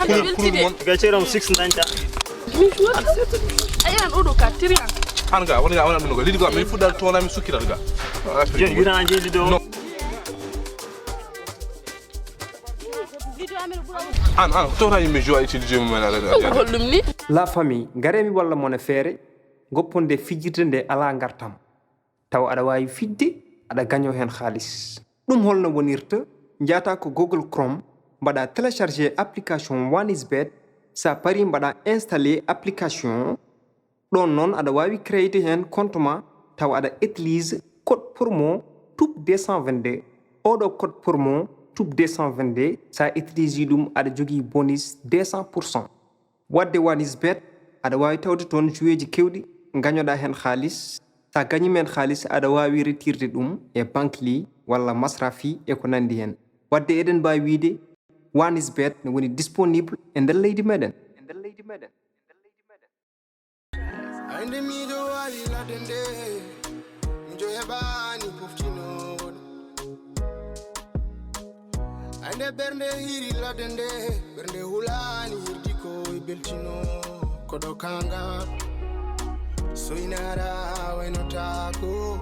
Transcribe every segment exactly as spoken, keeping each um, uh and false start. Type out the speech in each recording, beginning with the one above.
Kulol, kulol mon. Ga ceeram six dañta. Ayan oɗo ka tiriyan. An ga wala ga wala ɗum ga lidi ga min fuɗɗal toona min sukkiral ga. Jen wira an jeli do. No. An an tawta yimɓe jowa itti lijuji mumen ala. Ko holɗum ni? La famille, ngaree mi walla mon e feere, gopponde fijirde nde alaa ngartam. Tawa aɗa waawi fijde, aɗa gañoo heen haalis. Ɗum holno wonirta? Njaata ko Google Chrome, mbaɗa télécharger application One is Bet. Sa pari mbaɗa installer application. Ɗoon noon aɗa waawi créer heen compte ma, tawa aɗa utilise code promo tube deux cent vingt-deux. Oɗo code promo tube deux cent vingt-deux, sa utilise ɗum aɗa jogii bonus deux cent pour cent. Wadde One is Bet, aɗa waawi tawde toon joueeji keewɗi, ngañoɗaa heen haalis. Sa gañiima heen haalis, aɗa waawi retirde ɗum e Bankly walla Masrafi e ko nanndi heen. Wadde eɗen mbaawi wiyde One is Bet ne woni disponible e nder leydi meɗen. Ay nde miijo waali ladde nde, miijo heɓaani poftinoowo ɗum. Ay nde ɓernde hiiri ladde nde, ɓernde hulaani hirdi ko e beltino. Koɗo kaŋŋa soynara waynotaako.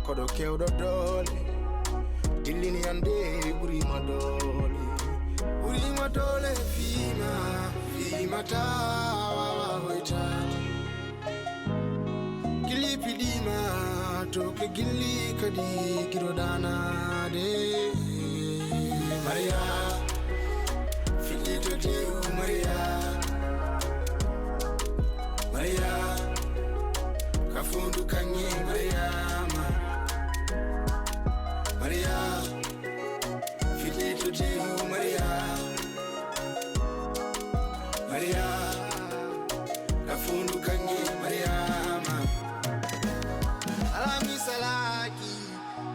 Koɗo keewɗo doole, dillini annde ɓuriima doole. Ɓuriima doole fiima, fiima taa waawa hoytaade. Gilli piɗiima to ke gilli kadi giɗo danaade. Maria, fiɗɗi to tew Maria. Maria, ka fondu kaŋŋe Mariama. Maria, fiɗɗi to tew Maria. Maria, ka fondu kaŋŋe Mariama. Alaa mi salaaki,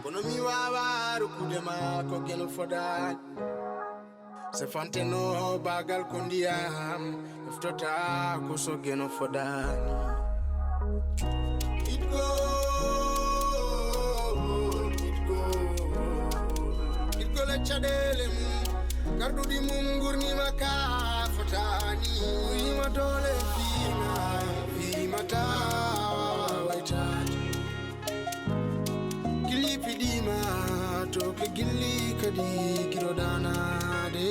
kono mi waawaa rokkude ma ko geno fodaani. Se fanteno baagal ko ndiyam, eftota ko so geno fodaani. Itgo, itgo, itgo le caɗeele mum, garɗuɗi mum ngurnima ka fotaani. Uyima doole fiima, fiima taa waawa waytaade. Gilli piɗiima to ke gilli kadi giɗo danaade.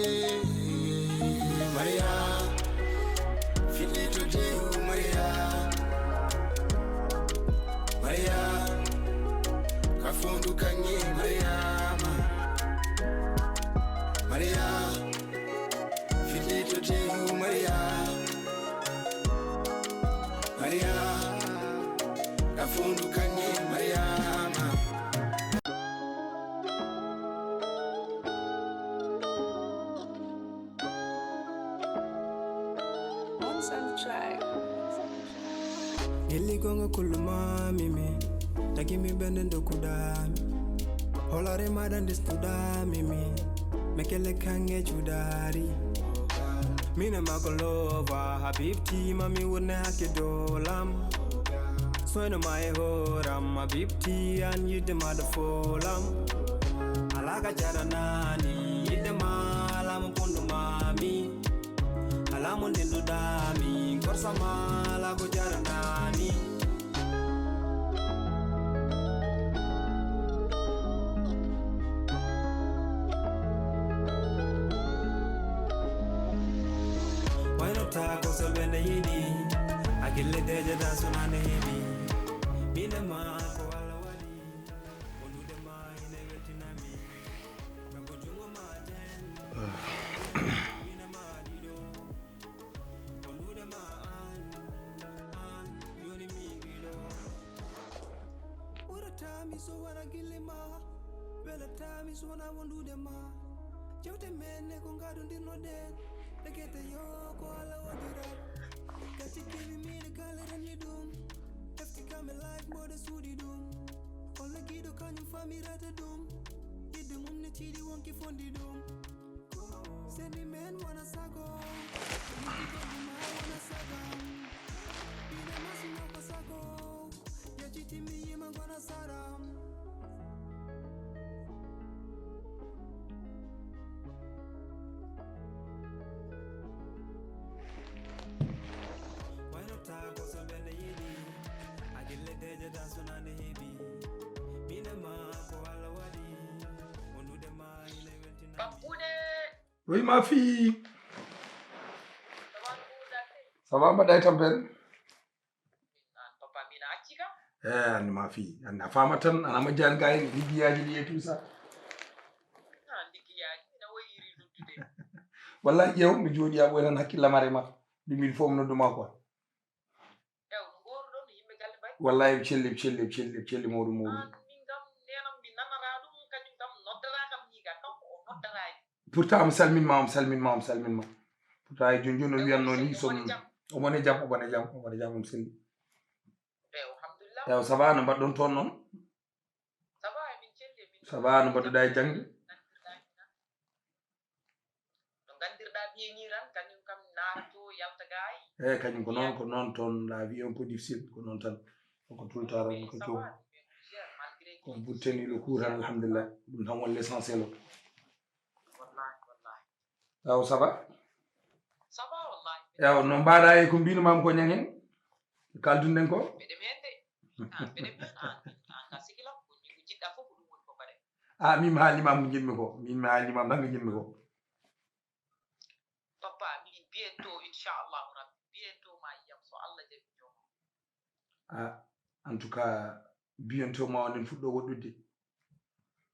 Maria, fiɗɗi to tew Maria. Maria, ka fondu kaŋŋe Mariama. Maria, fiɗɗi to tew Maria. Maria, ka fondu kaŋŋe Mariama. Gelli gonga kullu ma mimi, taki mi bende ndokuda mi. Holare madan distuda mimi, mekele kange chudari. Mina makolova, Habibti, mami wurne hake dolam. Soyno ma e horam, Habibti, an yidde ma ɗo folam. Alaa ka jaranani, yidde ma alaa mo pondu mami. Alaa mo ndenduɗami, korsa ma alaa ko jaranani. Wayno taa ko so ɓe nde yiɗi, a gille deje da sunane heɓi. Mine ma ko Allah waɗi, wondude ma ine weltinami. Ko jungo ma ten, mine ma ɗiɗo. Wondude ma an, an, yoni mi ɗiɗo. Ɓuratami so wona gille ma, welatami so wona wondude ma. Jewte men ne ko gadondirnoɗen, ɗekete yo ko Allah waɗira. Gati kewi miɗo kala renni ɗum, efti kam e live mboɗo suuɗi ɗum. Holla giɗo kañum famirata ɗum, yidde mum ne tiiɗi wonki fondi ɗum. Seni men wona sago, yidde goɗɗi ma wona sago. Ine masino ko sago, yejjiti mi yima gona saram. Oui, ma fille. Ça va, mbaɗɗa e tampere? Eh, anndi ma fille, anndi a faama tan, ana majjani gayni, liggeyaaji ɗi e tout ça. Wallahi, ƴeew, mi jooɗi a ɓoy tan hakkillam are ma. Min fof mi noddu ma quoi. Wallahi, mi celli, mi celli, mi celli, mi celli, mawɗum, mawɗum. Pourtant, mi salminma, mi salminma, mi salminma. Pourtant, e jooni jooni, no wiyatno ni, son, omo ne jam, omo ne jam, omo ne jam, omo selli. Ewa, ça va, no mbaɗɗon toon noon? Ça va, no mbaɗɗuɗa e jaŋde? No nganndirɗa ɓiye ni tan, kañum kam naarato, yalta gaay. Eyi, kañum ko noon, ko noon toon, la vie un peu difficile, ko noon tan. Ko tout le temps tan, ko joom. Ko vous tenez le coup tan, alhamdulillah. Ɗum tan woni l'essentiel o. Wallahi, wallahi. Aw, ça va? Ça va, wallahi. Ewa, no mbaɗa e ko mbino mam ko ñaŋen? Kaldunden ko? Mbeɗem hen de. An, mbeɗem hen, an, an, an ka sigilam, ko ni ko jiɗɗa fof ko ɗum woni ko mbaɗen. Ah, min mi haalnima ko jiɗmi ko. Min mi haalnima tan ko jiɗmi ko. Papa, min bientôt, inchallahu rabbi, bientôt ma yiyam so Allah jaɓi jooma. Ah, en tout cas, bientôt ma onen fuɗɗo woɗɗude.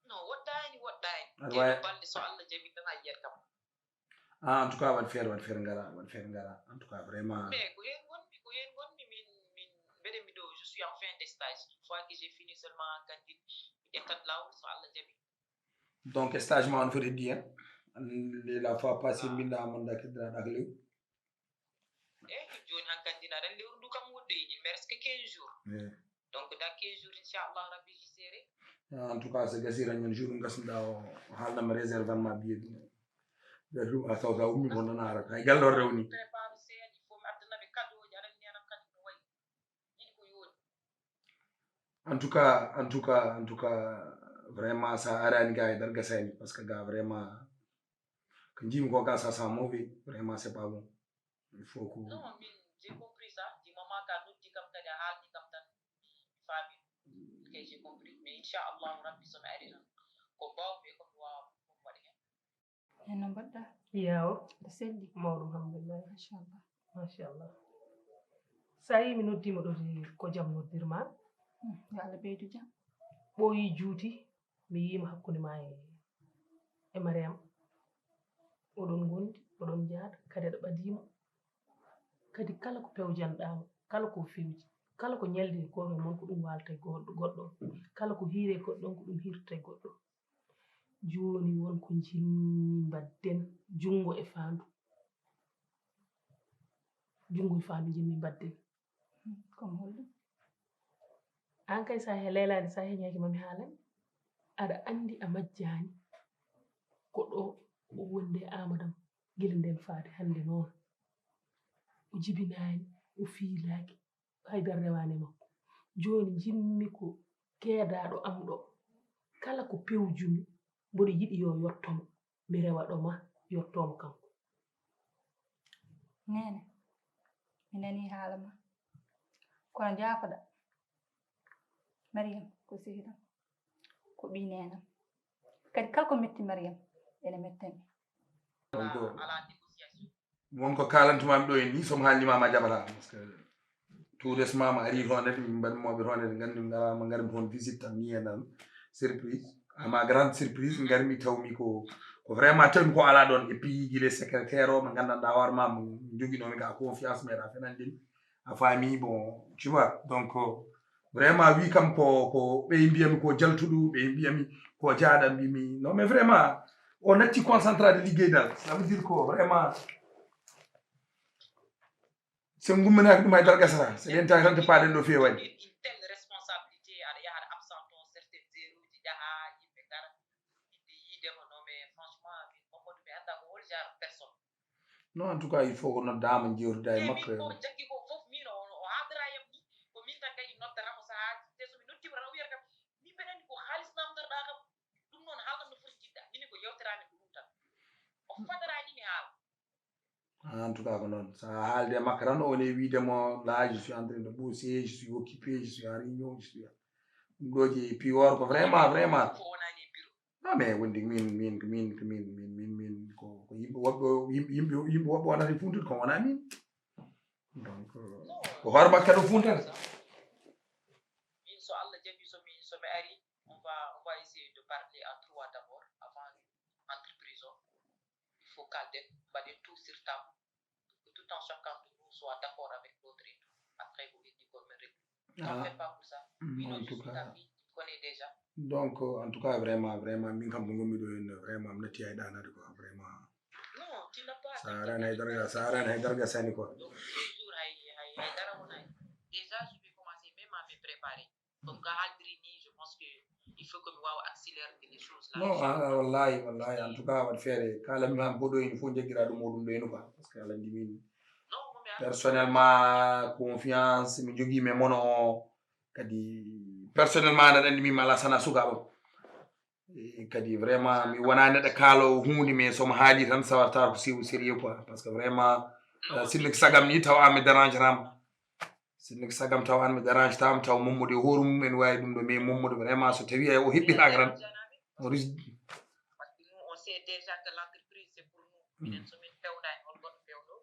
No, woɗɗaani, woɗɗaani. Aɗa waawi balɗe so Allah jaɓi tan a yiyat kam. Ah, en tout cas, waɗ feere, waɗ feere ngara, waɗ feere ngara. En tout cas, vraiment. Mais ko heen ngonmi, ko heen ngonmi, min, min, mbeɗen mi ɗo, je suis en fin de stage. Une fois que j'ai fini seulement en cantine, mi ƴettat laawol so Allah jaɓi. Donc, stage ma on foti heddi hen? La fois passée, mbinda mandat keddiɗa ɗak lew. Eyi, jooni hankadi aɗa anndi lewru ndu kam woɗɗoyi, il me reste que quinze jours. Eyi. Donc, dans quinze jours, inchallah rabbi, j'y serai. En tout cas, so gasi tan ñande jour ngasnuɗa o, haalnama réserve an ma billet. Gasi ɗum a taw sa ummi mon tan a arata. Hay galle o rewni. Prépare seeɗa, il faut mi addana ɓe cadeau ji, aɗa anndi anam kadi no wayi. Yiɗi ko yooɗi. En tout cas, en tout cas, en tout cas, vraiment, sa arani ga e dar gasani, parce que ga vraiment, ko jiimi ko ga, ça sent mauvais, vraiment, c'est pas bon. Il faut que... Non, min, j'ai compris ça. Du moment ka noddi kam kadi a haalni kam tan, mi, mi faami. Ok, j'ai compris. Mais inchallahu rabbi, so mi ari tan, ko mbawmi e ko mi waawa, ko mi waɗi hen. E no mbaɗɗa? Yawo. Mbaɗa selli? Mawɗum, alhamdulillah. Machallah. Machallah. So a yii mi noddiima ɗo de, ko jam noddirma? Hmm, yo Allah ɓeydu jam. Ɓooyi juuti, mi yiima hakkunde ma e, e Mariam. Oɗon ngondi, oɗon njaada, kadi aɗa ɓadiimo. Kadi kala ko pewjanɗaamo, kala ko fewji, kala ko ñaldini gooto e mon, ko ɗum waalta e goɗɗo, goɗɗo. Kala ko hiire goɗɗo on, ko ɗum hirta e goɗɗo. Jooni won ko njimmi mbaɗden, junngo e faandu. Junngo e faandu njimmi mbaɗden. Hmm, ko mo holɗum? Aan kay, so a he-, leelaani, so a heñaaki, ma mi haalane. Aɗa anndi a majjaani. Ko ɗo o wondi e Amadou am gila ndeen faade hannde noon. O jibinaani, o fiilaaki. Haydara rewaani e makko. Jooni njimmi ko keedaaɗo am ɗo. Kala ko pewjumi, mboɗo yiɗi yo yotto mo. Mi rewa ɗo ma yotto mo kanko. Neene, mi nanii haala ma. Kono njaafoɗa. Mariam ko sehil am. Ko ɓii neenam. Kadi kala ko metti Mariam, ene mettami. Donc, won ko kaalantumaami ɗo en ni, so mi haalnima ma jaɓata. Parce que tout récemment, mi ari toon, min mbaɗmi mawɓe toon, en nganndi, ngarama, ngarmi toon visite tan, ni en nan surprise. À ma grande surprise, ngarmi tawmi ko, ko vraiment tawmi ko alaa ɗoon. Et puis, gila secrétaire o, mo nganndanɗaa hoore ma, mo joginoomi ka confiance, meeɗa fenande mi. A faami, bon, tu vois. Donc, vraiment, wi kam ko, ko ɓe mbiyami ko jaltuɗo, ɓe mbiyami ko jaaɗa, mbimi, non, mais vraiment, o natti concentré de liggéey dal. Ça veut dire ko vraiment, so ngumminaaki ɗum hay dal gasata. So ƴentaaki tan, te paaɗen ɗo feewani. Une telle responsabilité, aɗa yaha, aɗa absent toon, certaines heures uji, ƴaha, yimɓe ngara, yiɗde yiide mo, non, mais franchement, min Mamadou, mi annda ko hol genre personne. Non, en tout cas, il faut ko noddaama, njeewtida e makko. Min ko jaggi ko fof, min o, o haaldara yam ni, ko min tan kadi noddata mo sahaa, te so mi noddiima tan, o wiyata kam, min mbeɗa anndi ko haalis namdorɗaa kam, ɗum noon haalɗam no foti jiɗɗa, min ko yewtere amen ko ɗum tan. O fadaraani mi haala. Ah, en tout cas, ko noon. So a haaldi e makko tan, o woni wiide mo, là, je suis en train de bosser, je suis occupé, je suis en réunion, je suis, ɗum ɗo je piwor ko vraiment, vraiment. Ko wonani e bureau. Non, mais wonde min, min, ko min, ko min, min, min, min, ko, ko yimɓe woɓɓe, yimɓe, yimɓe, yimɓe woɓɓe wonata e funtude, ko wona min. Donc, euh, ko hoore makka ɗo funtata. Min, so Allah jaɓi, so mi, so mi ari, on va, on va essayer de parler à trois d'abord avant entreprise o. Il faut kalden, mbaɗen tout sur table, que tout un chacun de nous soit d'accord avec l'autre et tout. Après, vous dites qu'on me répond. T'en Ah, fais pas pour ça. mm, Sinon, en je tout suis ta cas. Fille, tu connais déjà. Donc, euh, en tout cas, vraiment, vraiment, min kam mo ngonmi ɗo henno, vraiment, mi natti hay ɗanade quoi, vraiment. Non, tu n'as pas à Sa arani hay darga, sa arani hay darga sani quoi. Donc, toujours, hay, hay, hay dara wonani. Déjà, je vais commencer même à me préparer. Donc, ga haldiri ni, je pense que il faut que mi wawa accélérer les choses là. Non, ah, ah, wallahi, wallahi, en tout cas, waɗ feere, kala mi han boɗo en fof jaggira ɗum oɗum ɗo heno quoi, parce que ala ndi min Non, mon mère, personnellement confiance mi jogii mais mono o kadi personnellement aɗa anndi min mi ala sana sukaɓam. E kadi vraiment mi wona neɗɗo kaalo hunde mais somo haali tan sawarta ko siw sérieux quoi, parce que vraiment, euh, sinno ko sagam ni taw an mi dérange tama, sinno ko sagam taw an mi dérange tama taw mommude hoore mum en wawi ɗum ɗo mais mommude vraiment so tawi ay o heɓɓitaka tan o ris parce que nous, on sait déjà que l'entreprise, c'est pour nous. Minen, so min pewdani, hol goɗɗo pewɗo?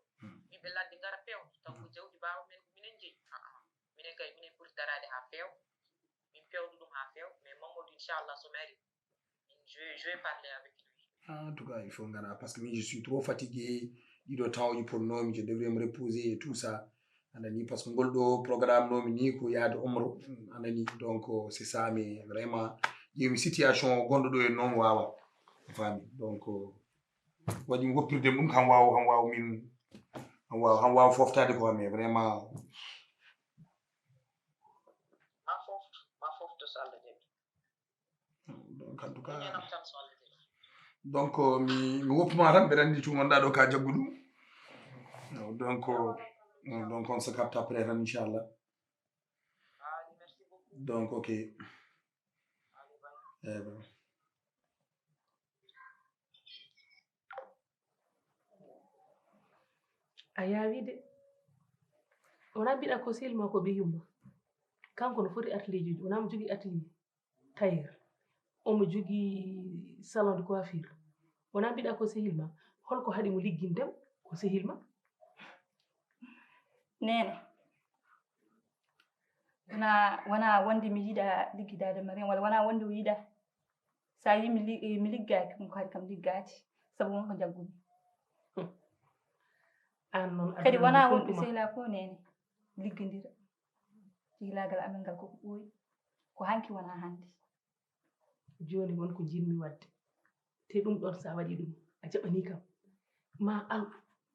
Ɓiɓɓe ladde ngara pewdo, taw ko jawdi baaba men ko minen jeyi. Ah, ah. Minen kay, minen ɓuri daraade haa feewa. Min pewdo ɗum haa feewa, mais Mamadou, inchallah, so mi ari, min, je, je vais parler avec lui. En tout cas, il faut ngara parce que min je suis trop fatigué. Ɗiɗo temps uji ponnomi, je devrais me reposer et tout ça. Anani parce que ngol ɗo programme nomi ni ko yaade omro. Anani donc c'est ça mais vraiment ƴeewmi situation o gonɗo ɗo e noon wawa. A faami donc waɗi mi woppirde ɗum kam wawa kam wawa min kam wawa kam wawa foftade quoi mais vraiment Ma fof, ma fof to so Allah jaɓi. Donc, en tout cas, Ñaanam tan so Allah jaɓi. Donc, mi, mi woppuma tan, mbeɗa anndi tuma wonɗa ɗo ka jaggu ɗum. Donc, donc, on se capte après tan, inchallah. Allez, merci beaucoup. Donc, ok. Allez, bye. Eh ben. A yaawi de. Wona mbiɗa ko sehil ma ko ɓiyum ma. Kanko no foti atelier ji, wona mo jogii atelier tailleur. Omo jogii salon de coiffure. Wona mbiɗa ko sehil ma. Holko haɗi mo ligginde mo? Ko sehil ma. Neene, wona wona wonde mi yiɗa liggidaade Mariam walla wona wonde o yiɗa. So a yii mi li- mi liggaaki ɗum ko haɗi kam liggaade sabu won ko njaggumi. Aan noon Kadi aduna wona no wonɓe hulɓuma. Sehilaa fof neene liggondira. Jehilaagal amen ngal koko ɓooyi, ko hanki wona hannde. Jooni won ko njiɗmi waɗde. Te ɗum ɗoon so a waɗii ɗum a jaɓanii kam. Ma al,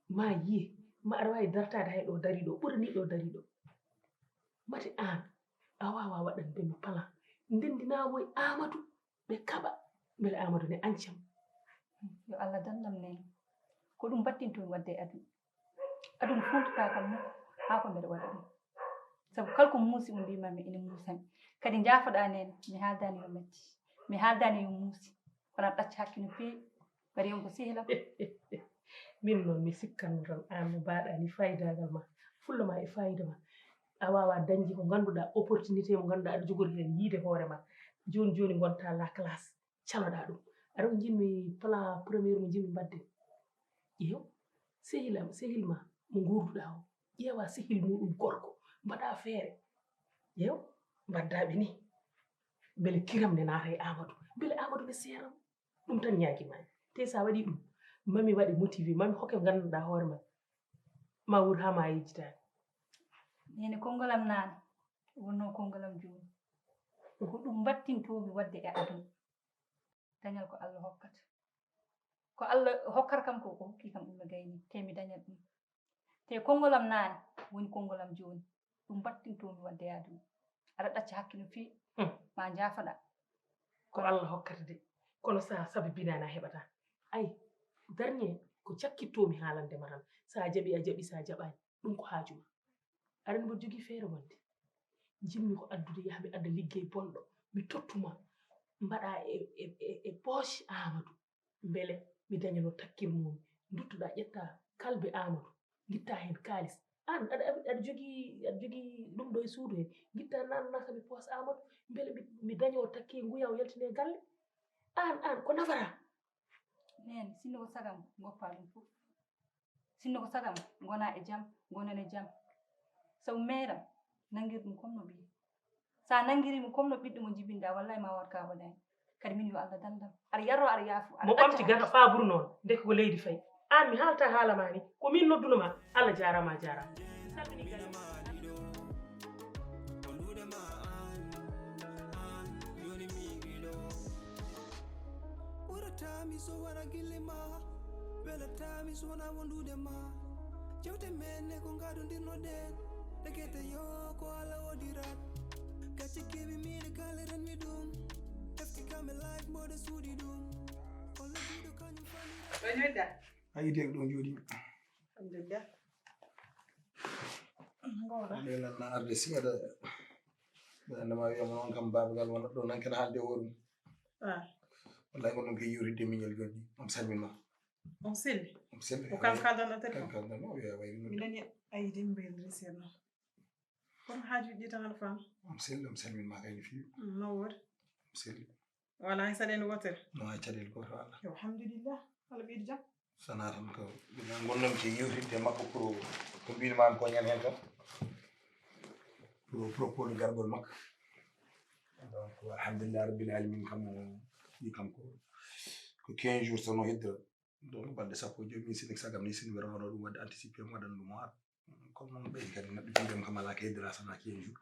ma yiye, ma aɗa waawi dartaade hay ɗo darii ɗo, ɓuranii ɗo darii ɗo. Mate aan a waawaa waɗande mo plan. Ndenndinaa mo e Aamadu ɓe kaɓa mbele Aamadu ne ancam. Yo Allah danndam neene. Ko ɗum mbattintomi waɗde e aduna. Aduna funtataa kam nokku haa ko mbeɗa waɗa ɗum. Sabu kala ko muusi o mbimami ene muusami. Kadi njaafoɗaa neene, mi haaldaani yo metti. Mi haaldaani yo muusi. Kono aɗa ɗacca hakke no feewi. Kadi on ko sehlam. Min noon mi sikkanno tan aan no mbaaɗaa ni faayidaagal ma, fulla ma e faayida ma. A waawaa dañde ko ngannduɗaa opportunité mo ngannduɗaa aɗa jogori heen yiide hoore ma. Jooni jooni ngontaa la classe. Caloɗaa ɗum. Aɗa ko njiɗmi plan première mo njiɗmi mbaɗde. Iyo, sehil am, sehil ma mo nguurduɗaa o, ƴeewa sehil muɗum gorko, mbaɗa feere. Iyo, mbaddaa ɓe ni. Mbele kiram ne naata e Amadou. Mbele Amadou ne seeram. Ɗum tan ñaaki ma. Te sa waɗi ɗum, mami waɗi motivé, mami hokke ngannduɗaa hoore ma. Ma wuur haa ma yejjitaani. Neene konngol am naane, wonno konngol am jooni. Ko ɗum mbattintoomi waɗde e aduna. Dañal ko Allah hokkata. Ko Allah hokkata kam ko, o hokki kam ɗum no gayni, te mi dañat ɗum. Te konngol am naane woni konngol am jooni. Ɗum mbattintoomi waɗde e aduna. Aɗa ɗacca hakke no feewi, Hmm. ma njaafoɗaa. Ko Allah hokkata de. Kono sa sabibinaani a heɓataa. Ay, darñe ko cakkittoomi haalande ma tan. Sa jaɓi a jaɓi, sa jaɓaani. Ɗum ko haaju ma. Aɗa mbo jogii feere wonde. Njiɗmi ko addude yaha mi adda liggey bonɗo. Mi tottuma. Mbaɗa e, e, e, e poche Amadou. Mbele mi dañano takkirmomi. Nduttuɗa ƴetta kalbe Amadou. Ngitta heen kaalis. Aan aɗa, aɗa, aɗa jogii, aɗa jogii ɗum ɗo e suudu he. Ngitta nan naka mi poche Amadou. Mbele mi, mi daño takke nguya o yaltine galle. Aan, aan, ko nafata? Neen, sinno ko sagam, goppa ɗum fof. Sinno ko sagam, ngona e jam, ngonen e jam. Sabu meeɗam, nanngir ɗum comme no ɓiye. So a nanngiri mo comme no ɓiɗɗo mo njibinɗa, wallahi ma wat ka waɗani. Kadi min yo Allah dandam. Aɗa yarro, aɗa yaafo, aɗa mo ɓamti acca gado hakkille. Faa buru noon, ndeke ko leydi fayi. Aan mi haalta haala ma ni, ko min nodduno ma. Allah jaaraama, a jaaraama. Mi salmini galle. Ɓuratami so wara gille ma, welatami so wona wondude ma. Jewte men ne ko gadondirnoɗen, dekete yo ko Allah wodirat. Gacce keɓi miɗe kaleranmi ɗum, efti kam e life mboɗo suuɗi ɗum. Hollo juuɗo kañum fanira. Ɗo ñoƴƴa? A yidi ak ɗo jooɗi. Alhamdulillah. Ngooɗa. Ɓe lan na arde si aɗa, ɓe annama wiyama noon kam babagal wona ɗo nan kene haalde hoore mum. Ah. Wallahi ko ɗum ke yiwtidde miñol jooɗi. On salminma. On selli? On selli. Ko kam kaldanɗa tati? Kam kaldanɗo, o wiya wayri noon. Mi nani a yiɗi mbelri seeɗa. Kono haajuuji ɗi tan aɗa faama? On selli, on salminma kay no feewi. Mm, no woodi? On selli. Wala hay saɗeende wootere? No hay caɗeele gooto Allah. Yo, alhamdulillah. Allah ɓeydi jam. Sana tan ko, ɓe ngonɗon ke yiwtidde makko pour ko mbinmi ma ko ñande heen tan. Pour propose gargol makko. Donc, alhamdulillah rabbil alamin kam, o wi kam ko, ko quinze jours tan o heddira. Donc, balɗe sappo e joy min sini sagam ni sini mi rawano ɗum waɗde anticiper mi waɗan ɗum o ar. Comme noon ɓeydi kadi neɗɗo piɗam kam alaa ko heddira sana quinze jours.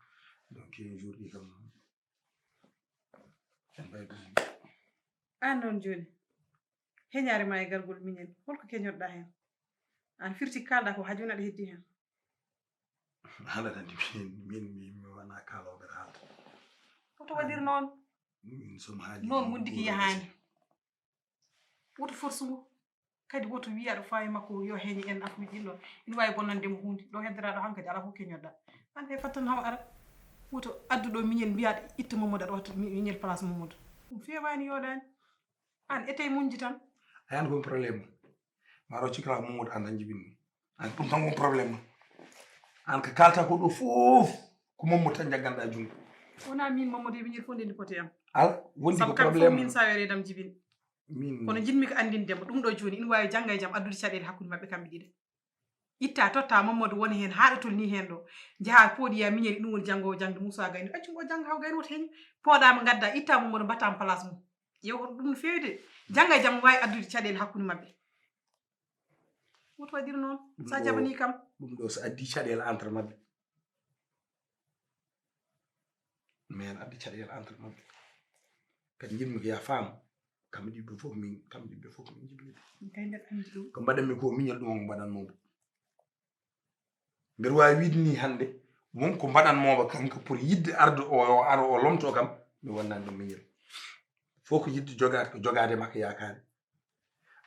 Donc, quinze jours ɗi kam, en mbaɗi ɗum. Aan noon jooni, heñaare ma e gargol miñel, holko keñoɗɗa heen? Aan firti kaalɗa ko, haa jooni aɗa heddi heen? Haala tan min, min, min mi wona kaaloowo mbeɗa haalta. Hoto waɗir noon? Min somi haali noon ɗum wondiki ɗum yahaani. Woto force mo. Kadi woto wiy aɗa faawi makko yo heeñe en affaire ɗin ɗon. Ina waawi bonnande mo huunde. Ɗo heddoraaɗo hankadi alaa fof keñoɗɗa. Aan kay fattan haw ara. Woto addu ɗo miñel mbiyaɗo itta Mamadou aɗa watta mi-, miñel place Mamadou. Ɗum feewaani yooɗaani. Aan etey muñji tan. A yan ko problème. Ma ro cikra Mamadou aan tan jibinmi. Aan ɗum tan won problème ma. Aan ko kaalta ko ɗo fof ko Mamadou tan jagganɗa junngo. Wona min Mamadou e miñel fof ndendi poti am. Ala, wondi ko sabu kamɓe fof problème min ma. Sa wereede am jibin. Min. Kono njiɗmi ko anndinde mo, ɗum ɗo jooni, ina waawi jannga e jam addude caɗeele hakkunde maɓɓe kamɓe ɗiɗo. Itta, totta Mamadou woni heen, haa ɗo tolni heen ɗo. Njaha pooɗiya miñel, ɗum woni janngo o jangde Moussa Gayni. Accu mo o jannga haw Gayni woto heen. Pooɗaama ngadda, itta Mamadou mbatta place mum. Yew ɗum no feewi de. Jannga e jam waawi addude caɗeele hakkunde maɓɓe. Woto waɗir noon. Ɗum sa ɗo, jaɓanii kam. Ɗum ɗo so addi caɗeele entre maɓɓe. Mais en addi caɗeele entre maɓɓe. Kadi njiɗmi ko ya faam, kamɓe ɗiɗo fof min, kamɓe ɗiɗo fof min njiɗmi ɓe. Min kay mbeɗa anndi ɗum. Ko mbaɗanmi ko miñol ɗum on mbaɗanmo mo. Mbeɗa waawi wiide ni hannde, won ko mbaɗanmooɓe kanko pour yiɗde arde o, o ara o lomto kam, mi wonnan ɗum miñol. Fof ko yiɗde jogaade, ko jogaade makko yaakaare.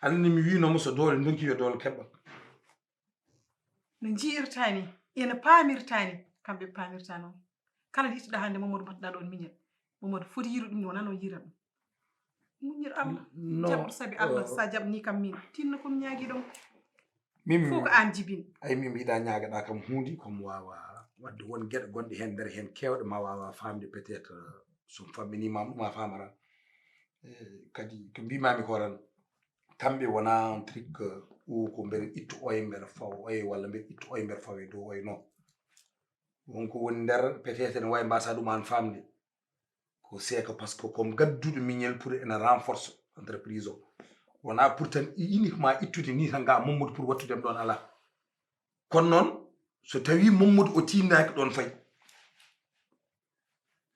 Anndi mi wiinoomo so doole ndonki yo doole keɓɓa. No njiirta ni, ena paamirta ni, kamɓe paamirta noon. Kala nde ittuɗaa hannde Mamadou mbaɗɗaa ɗoon miñal. Mamadou foti yiru ɗum ni, wonaa noon yira ɗum. Muñir Allah, no, jaɓɗo sabi Allah, eh, sa jaɓni kam min, tinno ko mi ñaagi ɗon. Min fof ko aan jibin. Ay, min mbiɗa ñaagaɗa kam huunde, ko mi waawa waɗde won geɗe gonɗe heen nder heen keewɗe ma waawa faamde peut-être, so mi famminiima ɗum a faamata. Eh, kadi ko mbimami ko tan, kamɓe wona un truc, eh, ou ko mbeɗa ittu oye mbeɗa fawa oye walla mbeɗa ittu oye mbeɗa fawa e dow oye non. Wonko woni nder peut-être ne wawi mbasa ɗum an famde. Ko c'est que parce que comme gadduɗo miñel pour ene renforce entreprise o. Wona pour tan uniquement ittude ni tan ga Mamadou pour wattude ɗon ala. Kono noon so tawi Mamadou o tindaki ɗon fayi.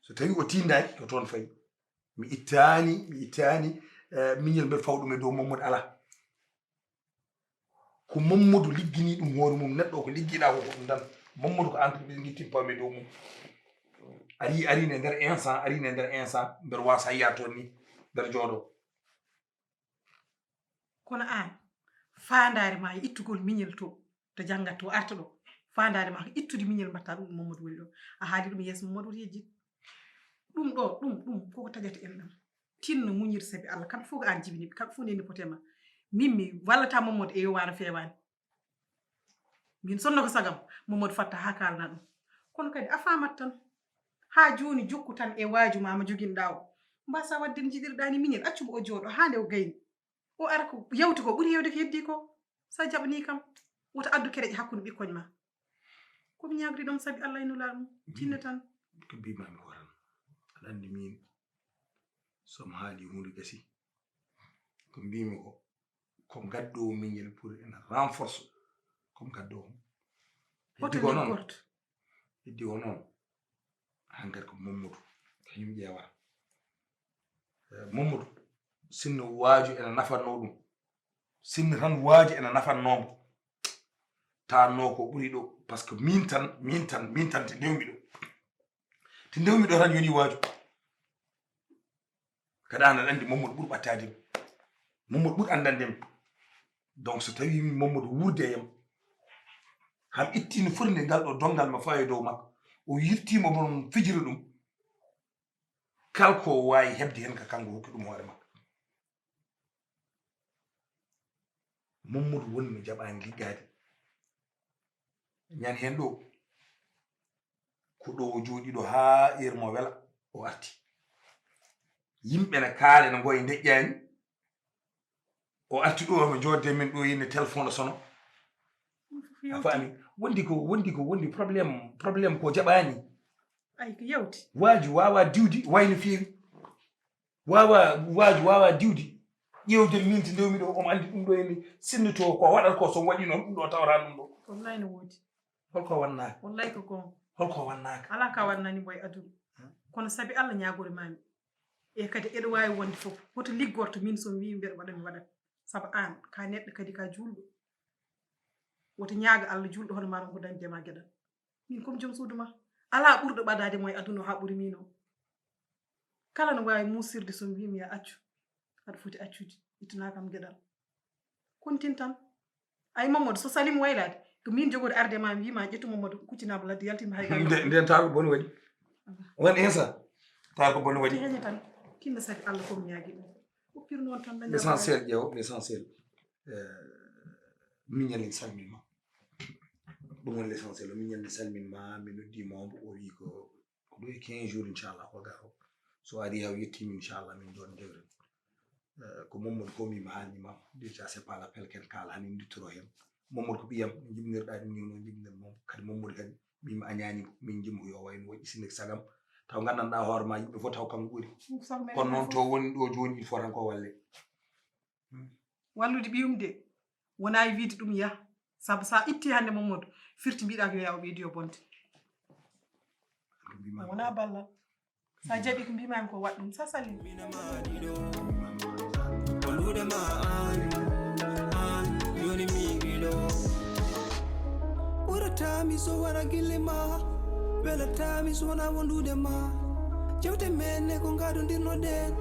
So tawi o tindaki ko toon fayi. Mi ittani, mi ittani, eh, miñel mbeɗa fawa ɗum e dow Mamadou ala. Ko Mamadou liggini ɗum hoore mum, neɗɗo ko liggiɗa ko, ko ɗum tan. Mamadou ko entreprise ngi tippami dow mum. Ari, ari ne nder instant, ari ne nder instant, mbeɗa wasa yiya toon ni, mbeɗa jooɗo. Kono aan, faandaare ma e ittugol miñel to, to janngat to, arta ɗo. Faandaare ma ko ittude miñel mbatta ɗum ɗo Mamadou woni ɗo. A haali ɗum e yeeso Mamadou woto yejjit. Ɗum ɗo, ɗum, ɗum, koko taƴata en ɗam. Tinno muñir sabi Allah. Kamɓe fof ko aan jibini ɓe, kamɓe fof neni pote ma. Min mi wallata Mamadou e yowaano feewaani. Min sonno ko sagam, Mamadou fatta haa kaalana ɗum. Kono kadi a faamat tan. Haa jooni jokku tan e waaju ma mo joginɗa o. Mbasa wadde no njiɗirɗaa ni miñel, accu mo o jooɗo haa nde o gayni. O ara ko yawti ko ɓuri heewde ko heddii ko. So a jaɓanii kam, wota addu kereƴe hakkunde ɓikkoñ ma. Ko mi ñaagri ɗoon sabi Allah e Nulaaɗo mum. Tinno tan. Ko mbiimaami ko tan. Aɗa anndi miin, so mi haalii huunde gasi. Ko mbiimi ko, ko ngaddoowo miñel pour ena renforce. Ko mi ngaddoowo. Hoto Heddi ko noon. Liggorto. Heddi ko noon. Hankadi ko Mamadou. Kañum ƴeewata. Eh, Mamadou, sinno waaju ena nafannoo ɗum. Sinno tan waaju ena nafannoo mo. Taanno ko ɓuri ɗo, parce que min tan, min tan, min tan te ndewmi ɗo. Te ndewmi ɗo tan yoni waaju. Kadi an aɗa anndi Mamadou ɓuri ɓattaade mi. Mamadou ɓuri anndande mi. Donc so tawi mi Mamadou wuurde e yam. Ham itti no foti nde ngal ɗo donngal ma fawi e dow makko. O yirtiima mon fijira ɗum. Kala ko o waawi heɓde heen ka kanko hokki ɗum hoore makko. Mamadou woni no jaɓaani liggaade. Ñande heen ɗo, ko ɗo o jooɗi ɗo haa heure mo wela, o arti. Yimɓe ne kaala, ne ngoya ndeƴƴaani. O arti ɗo, omo joodde min ɗo, ine téléphone o sono. A faami? Wondi ko, wondi ko, wondi problème, problème ko jaɓaani. Ay, ko yawti. Waaju waawa diwdi, wayno feewi. Waawa, waaju waawa diwdi. Ƴeewde min te ndewmi ɗo, omo anndi ɗum ɗo ene sinno to ko waɗata ko, so waɗi noon ɗum ɗo tawata ɗum ɗo. Wallahi no woodi. Holko wannaaka? Wallahi ko goonga. Holko wannaaka? Alaa ka wannani mo e aduna. Hmm. Kono sabi Allah ñaagori maami. E kadi eɗo waawi wonde fof. Hoto liggorto min so mi wii mbeɗa waɗa mi waɗat. Sabu aan, ka neɗɗo kadi ka juulɗo. Woto ñaago Allah juulɗo hono maa ronko dañde ma geɗal. Min ko mi joom suudu ma. Alaa ɓurɗo ɓadaade mo e aduna o haa ɓuri min o. Kala no waawi muusirde so mi wii mi ya accu. Aɗa foti accude. Ittanaa kam geɗal. Kontin tan. Ay Mamadou, so salii mi waylaade, ko min jogori arde ma, mi wii ma ƴettu Mamadou, kuccinaama ladde, yaltin hay galle. Nde-, nden tawa ko boni waɗi. Won instant, tawa ko boni waɗi. Heñe tan, kinno sabi Allah ko mi ñaagi ɗum. Uppir noon tan, dañaa L'essentiel, ƴeew, l'essentiel. Eh, miñal en salmin ma. Ɗum woni l'essentiel. Miñal en salmin ma, mi noddi Mamadou, o wii ko, ko ɗo e quinze jours, inchallah, ko garo. So ari, o yettii mi, inchallah, min ɗon dewren. Eh, ko Mamadou ko mi haalni ma. Déjà, c'est pas l'appel ken kaala, hani nduttoro hen. Mamadou ko ɓiyam, jibinirɗa ɗum ni, noon jibinir mom. Kadi Mamadou kadi, min mi añaani ko, min jimmo yo wayno waɗi sinno ko sagam. Taw nganndanɗaa hoore ma, yimɓe fof taw kam ɓuri. Ɗum sabu men Kono noon fof. To woni ɗo jooni, il faut tan ko walle. Hmm. Wallude ɓiyum de, wona e wiide ɗum yah. Sabu sa itti hannde Mamadou, firti mbiɗa ko yo yaw ɓeydi yo bonde. Ko mbiimi Wona ballal. Sa jaɓi ko mbimami ko waɗ ɗum, sa salli. Wondude ma an, an, yoni mi ɗiɗo. Ɓuratami so wara gille ma, welatami so wona wondude ma. Jewte men ne ko gadondirnoɗen,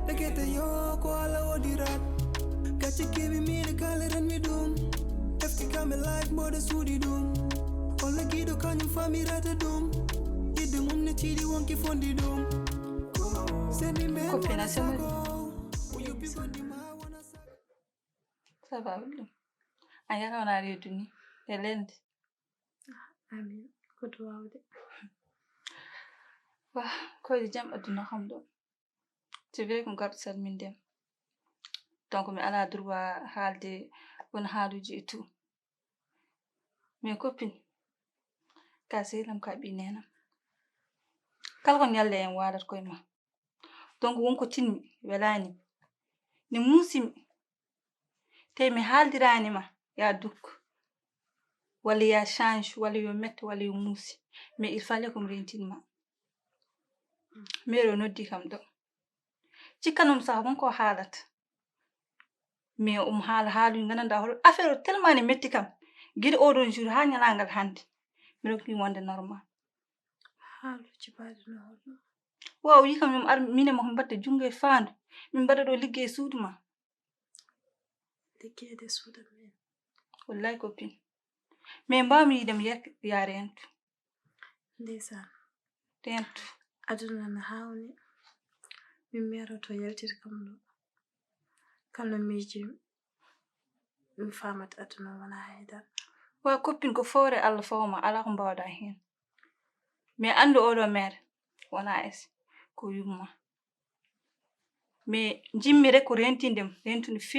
dekete yo ko Alla wodirat. Gacce keɓi miɗe kala renmi ɗum. Efti kam e live mboɗo suuɗi ɗum. Olla giɗo kañum famirata ɗum. Yidde mum ne tiiɗi wonki fondi ɗum. Seni men Ko wona pena sema. Sago. O yuɓɓi bandi ma wona sago. Ça va, Abdou? A yara wona reedu ni. E lendi. Amin. Ko duwawde. Wa, ko e jam aduna kam ɗo. C'est vrai ko garɗo salminde. Donc mi ala droit haalde won haaluji et tout. Mais copine, ka sehlam ka ɓi nenam. Kala ko ñalle en waalat koye ma. Donc wonko tinmi, welani. Ne muusimi. Te mi haaldirani ma, ya duk. Walla ya change, walla yo mette, walla yo muusi. Mais il fallait ko mi rentin ma. Mairie o noddi kam ɗo. Cikkanum saha wonko haalata. Mais um haala haaluji gandanɗa hoto affaire o tellement ne metti kam. Gila oɗon jour ha ñalagal hande. Mi rokki wonde normal. Haaluji baɗi no holno? Wa o yi kam yum ar mine mo mbatta jungo e faandu. Min mbaɗa ɗo liggey suudu ma. Liggeede suudu men. Wallahi copine. Mais mbawmi yiide mi yek ya rentu. Ndeysaan. Rentu. Aduna no hawni. Min meroto yaltide kam ɗo. Kam no miiji mi famat aduna wona haydara. Wa copine ko fowre Allah fawma ala ko mbawɗa hen. Mais andu oɗo mere wona es ko yumma. Mais njimmi rek ko rentinde mo, rentude feewi.